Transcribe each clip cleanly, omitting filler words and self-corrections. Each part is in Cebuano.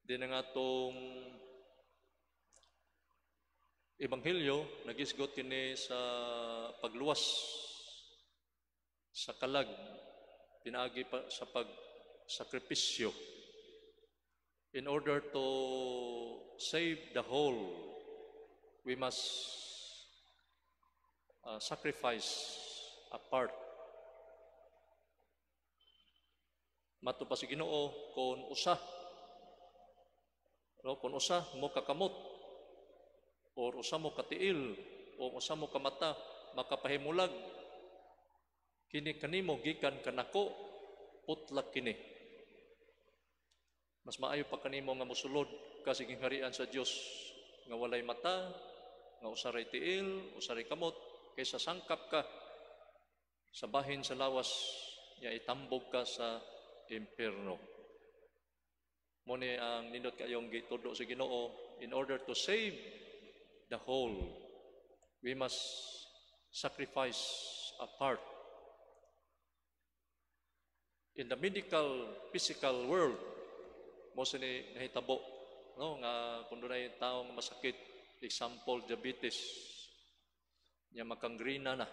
Din ang atong Ebanghelyo nagisgot kini sa pagluwas sa kalag pinaagi pa sa pagsakripisyo. In order to save the whole, we must sacrifice a part. Mato pa si Ginoo, kon usa, no, kon usa mo kakamot or usa mo katiil o usa mo kamata makapahimulag kini kanimo gikan kanako, putlak kini. Mas maayo pa kanimo nga mosulod ka sa gingharian sa Dios nga walay mata, nga usa ray tiil, usa ray kamot, kaysa sangkap ka sa bahin sa lawas nya itambog ka sa impierno. Mo ni ang nindot kayong gitudlo sa Ginoo: in order to save the whole, we must sacrifice a part. In the medical, physical world, mo sini nahitabo, no, nga kung dunay tawo nga masakit, example diabetes, nya makangrina na.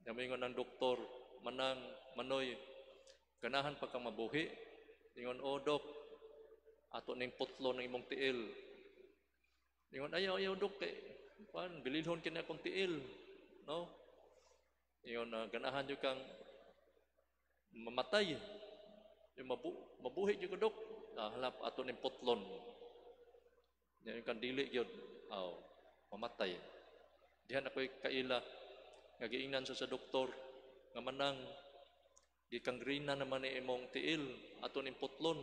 Nya moingon ang doktor, "Manang, manoy, ganahan pa kang mabuhi?" Ingon, "O dok." "Ato ning putlo ng imong tiil." Ingon, "Ayaw, ayaw, dok, kay kuan, bililhon kini akong tiil," no? Ingon, "Ganahan jud kang mamatay?" "Yung mabuhi jud ko, dok." "Ah, halap, ato ning putlon." Nya yung kan dili gyud, aw, mamatay. Diha na ko'y kaila nga giingnan sa doktor nga, "Manang, gikangrina naman ni imong tiil, ato ning putlon."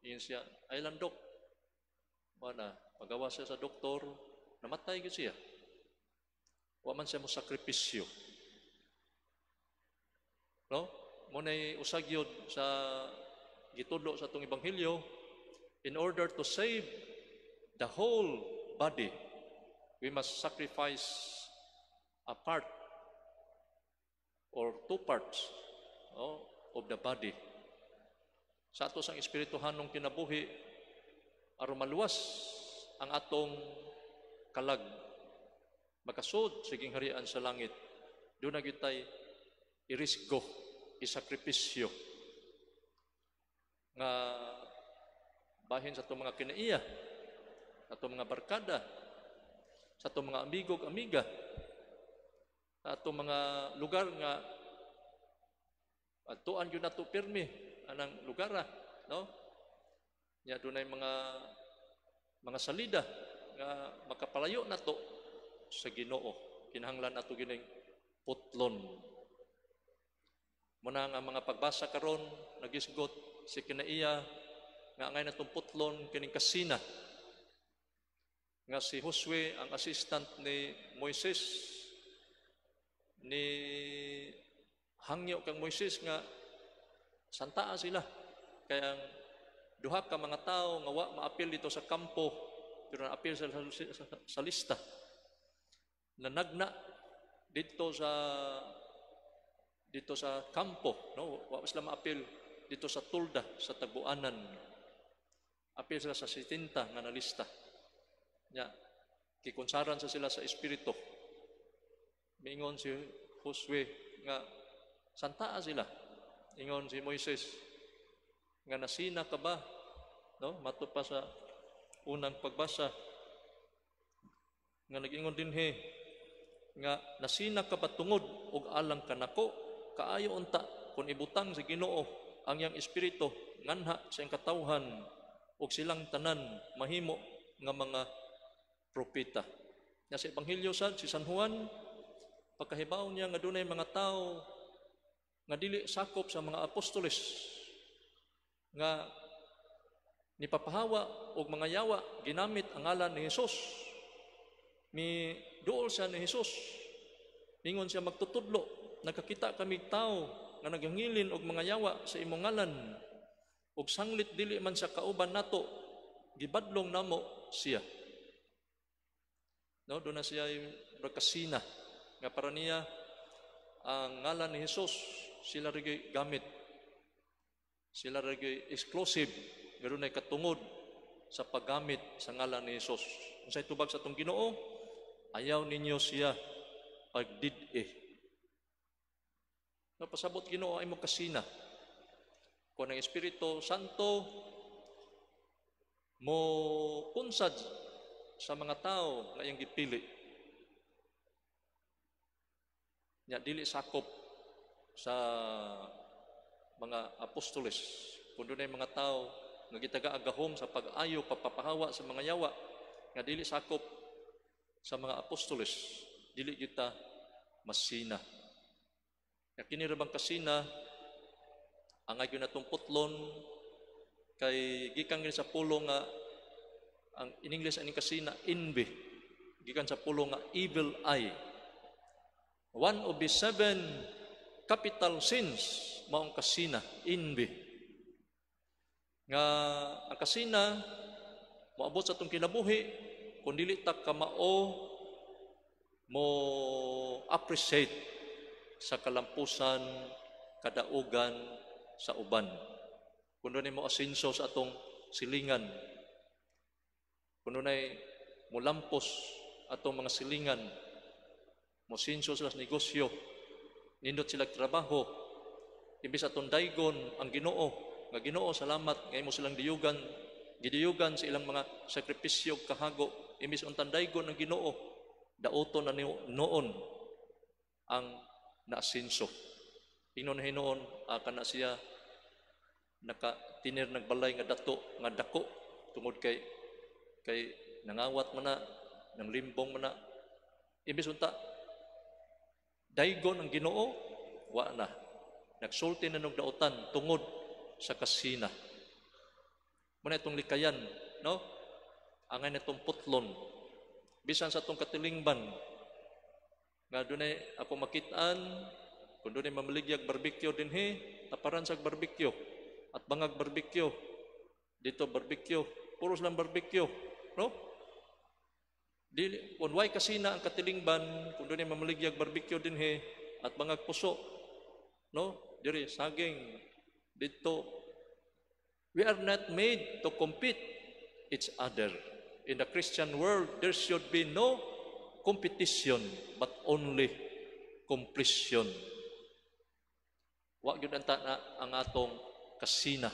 Ingon siya, "Ay lang, dok." Wala, pagawa siya sa doktor, namatay gyud siya. Wa man siya mo sakripisyo. No? Mo nay usag yun sa gitudlo sa atong ebanghelyo: in order to save the whole body, we must sacrifice a part or two parts, no, of the body. Sa ato sang espirituhanong kinabuhi, aron maluwas ang atong kalag, makasud sa gingharian sa langit, duna gyud tay irisgo, isakripisyo nga bahin sa atong mga kinaiya, sa atong mga barkada, sa atong mga amigo ug amiga, sa atong mga lugar nga adtuan gyud nato pirmi anang lugar, no? Nya dunay mga salida nga makapalayo nato sa Ginoo. Kinahanglan nato gining putlon. Muna nga mga pagbasa karon nagisgot si kinaiya nga angay natong putlon kining kasina nga si Josue, ang assistant ni Moises, ni hangyo kang Moises nga santaa sila kay ang duha ka mga tawo nga wa maapil dito sa kampo pero naapil sa lista nanagna dito sa kampo, no? Wa sila maapil dito sa tolda sa tagbuanan. Apil sila sa 70 nga nalista. Nya gikonsaran sa sila sa espiritu. Miingon si Josue nga santaa sila. Ingon si Moises nga, "Nasina ka ba?" No, mato pa sa unang pagbasa nga nag-ingon dinhi nga, "Nasina ka ba tungod og alang kanako? Kaayo unta kung ibutang sa Ginoo ang iyang espiritu nganha sa iyang katawhan ug silang tanan mahimo nga mga propeta." Nga sa ebanghelyo sad si San Juan, pagkahibaw niya nga dunay mga tawo nga dili sakop sa mga apostoles nga nipapahawa og mga yawa ginamit ang ngalan ni Hesus, mi duol siya ni Hesus. Ingon siya magtutudlo, "Nakakita kami tao nga naghangilin og mga yawa sa imong ngalan ug sanglit dili man sa kauban nato, gibadlong namo siya." No, doon na siya yung kasina nga para niya ang ngalan ni Hesus sila rin gamit. Sila rin exclusive, ganoon ay katungod. sa paggamit sa ngalan ni Jesus. Unsay tubag sa atong Ginoo? Ayaw ninyo siya pagdid-i. No, pasabot Ginoo ay mo kasina. Kung ang Espiritu Santo mo kunsad sa mga tao nga iyang gipili, nya dili sakop sa mga apostoles, kung dunay mga tao nga gitaga-agahom sa pag-ayo, pagpapahawa sa mga yawa nga dili sakop sa mga apostoles, dili kita masina. Nya kini ra bang kasina ang ayon natong putlon kay gikan gini sa pulong nga ang in English aning kasina envy, gikan sa pulong nga evil eye. One of the seven capital sins maong kasina, envy. Nga ang kasina moabot sa atong kinabuhi kung dili ta kamao mo appreciate sa kalampusan, kadaugan sa uban. Kung dunay mo asenso sa atong silingan, kung dunay molampos atong mga silingan, mosinso sila sa negosyo, nindot sila trabaho, imbis atong daygon ang Ginoo, nga Ginoo, salamat nga imo silang diyugan, gidiyugan sa ilang mga sakripisyo ug kahago, imbis untang daygon ang Ginoo, dauton na noon ang naasinso. Ingnon hinuon, kana siya nakatinir nagbalay nga dato nga dako tungod kay nangawat man na, nang limbong man na. Imbis unta daygon ang Ginoo, wa na. Nagsulti na nog dautan tungod sa kasina. Muna itong likayan, no? Angay na itong putlon. Bisan sa itong katilingban, nga dunay ako makitaan, kung dunay mamaligyag barbecue dinhi, taparan sa barbecue, at bangag barbecue, dito barbecue, puros lang barbecue, no? Dili, kung way kasina ang katilingban, kung dunay mamaligyag barbecue dinhi, at bangag puso, no? Diri, saging, dito. We are not made to compete each other. In the Christian world, there should be no competition, but only completion. Wa gyud anta na ang atong kasina.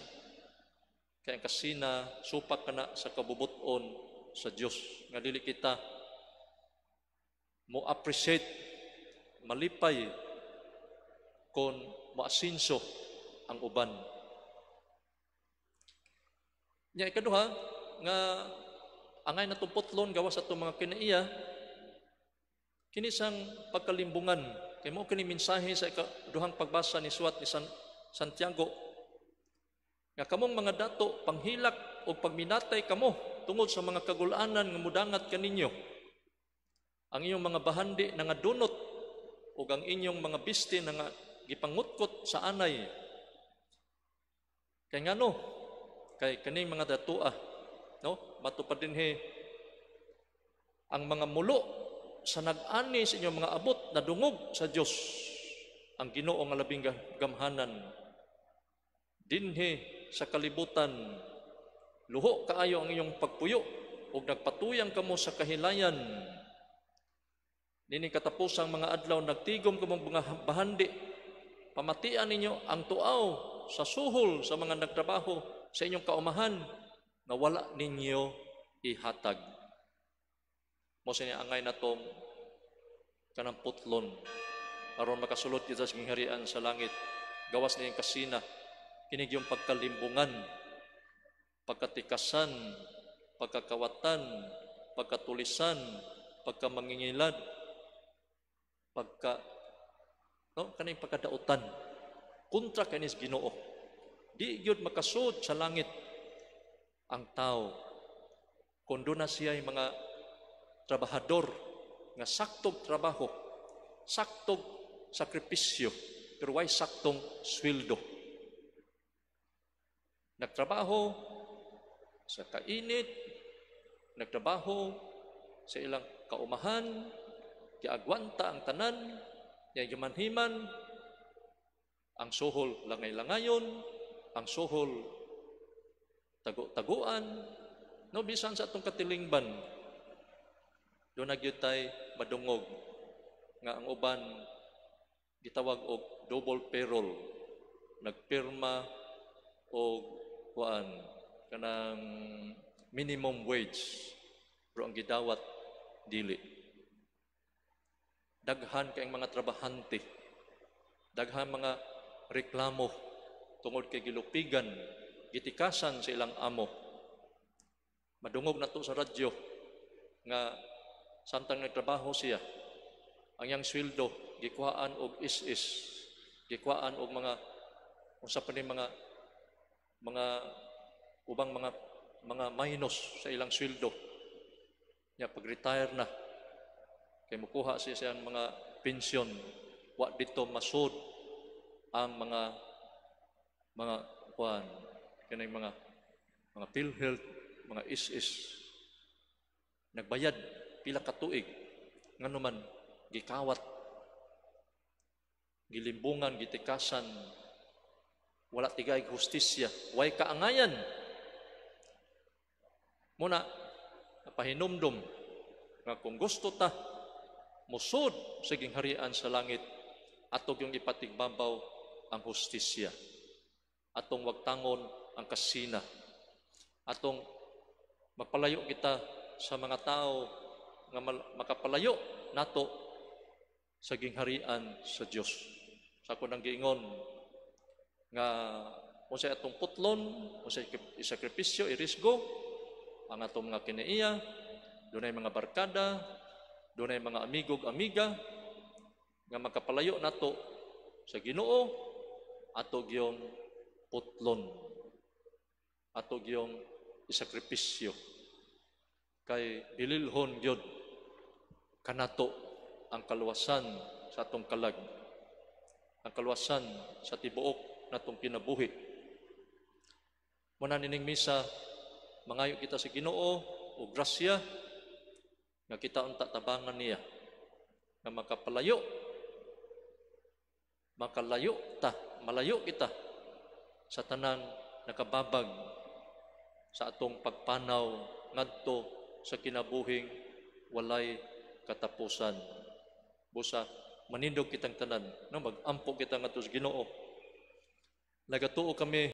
Kaya ang kasina, supak ka na sa kabubuton sa Dios. Nga dili kita mo appreciate, malipay kung moasinso ang uban. Nya ikaduha nga angay natong putlon gawas atong mga kinaiya, kini sang pagkalimbungan. Kay mao kini mensahe sa ikaduhang pagbasa ni suwat ni Santiago nga kamong mga dato, panghilak o pagminatay kamo tungod sa mga kagulanan nga mudangat kaninyo. Ang inyong mga bahandi nangadunot ug ang inyong mga biste nga gipangutkot sa anay. Kay ngano? Kay kaning mga datoa, no? Matupad dinhi ang mga mulo sa nag-ani sa inyong mga abot nadungog sa Dios, ang Ginoo nga labing gamhanan. Dinhi sa kalibutan, luho kaayo ang inyong pagpuyo ug nagpatuyang kamo sa kahilayan. Nini katapusang mga adlaw, nagtigom kamong mga bahandi. Pamatian ninyo ang tuaw sa suhol sa mga nagtrabaho sa inyong kaumahan nga wala ninyo ihatag. Mo sini angay natong kanang putlon aron makasulod kita sa gingharian sa langit. Gawas niyang kasina, kini yung pagkalimbungan, pagkatikasan, pagkakawatan, pagkatulisan, pagkamangingilad, pagka, no, kaning pagkadautan kontra kanis Ginoo. Di gyud makasud sa langit ang tao kung doon na siya yung mga trabahador nga saktog trabaho, saktog sakripisyo, pero way saktong sweldo. Nagtrabaho sa kainit, nagtrabaho sa ilang kaumahan, giagwanta ang tanan, gimanhiman, ang suhol langay-langayon, ang suhol tago-taguan, No, bisan sa atong katilingban, duna gyud tay madungog nga ang uban gitawag og double payroll, nagpirma og kuan, kanang minimum wage, pero ang gidawat dili. Daghan kay mga trabahante, daghan mga reklamo tungod kay gilupigan, gitikasan sa ilang amo. Madungog nato sa radyo nga samtang nagtrabaho siya, ang iyang sweldo gikuhaan og is-is, gikuhaan og mga unsa pa ni mga ubang mga minus sa ilang sweldo. Nya pag-retire na, kay mukuha siya siyang mga pensyon, wa dito masud ang mga kuan, kining mga PhilHealth, mga is-is. Nagbayad pila ka tuig, ngano man gikawat, gilimbungan, gitikasan, wala tigay hustisya, way kaangayan. Muna napahinumdum nga kung gusto ta musod sa gingharian sa langit, ato yung ipatigbabaw ang hustisya, atong wagtangon ang kasina, atong magpalayo kita sa mga tao nga makapalayo nato sa gingharian sa Dios. Sa ako nang giingon nga unsay atong putlon, unsay isakripisyo, irisgo ang atong mga kinaiya, dunay mga barkada, dunay mga amigo ug amiga nga makapalayo nato sa Ginoo, ato gyung putlon, ato gyung isakripisyo, kay bililhon gyud kanato ang kaluwasan sa atong kalag, ang kaluwasan sa tibuok natong kinabuhi. Muna nining misa, mangayo kita sa Ginoo og grasya nga kita unta tabangan niya nga makapalayo, makalayo ta, malayo kita sa tanang nakababag sa atong pagpanaw ngadto sa kinabuhing walay katapusan. Busa manindog kitang tanan, no, magampo kita ngadto sa Ginoo. Nagatuo kami.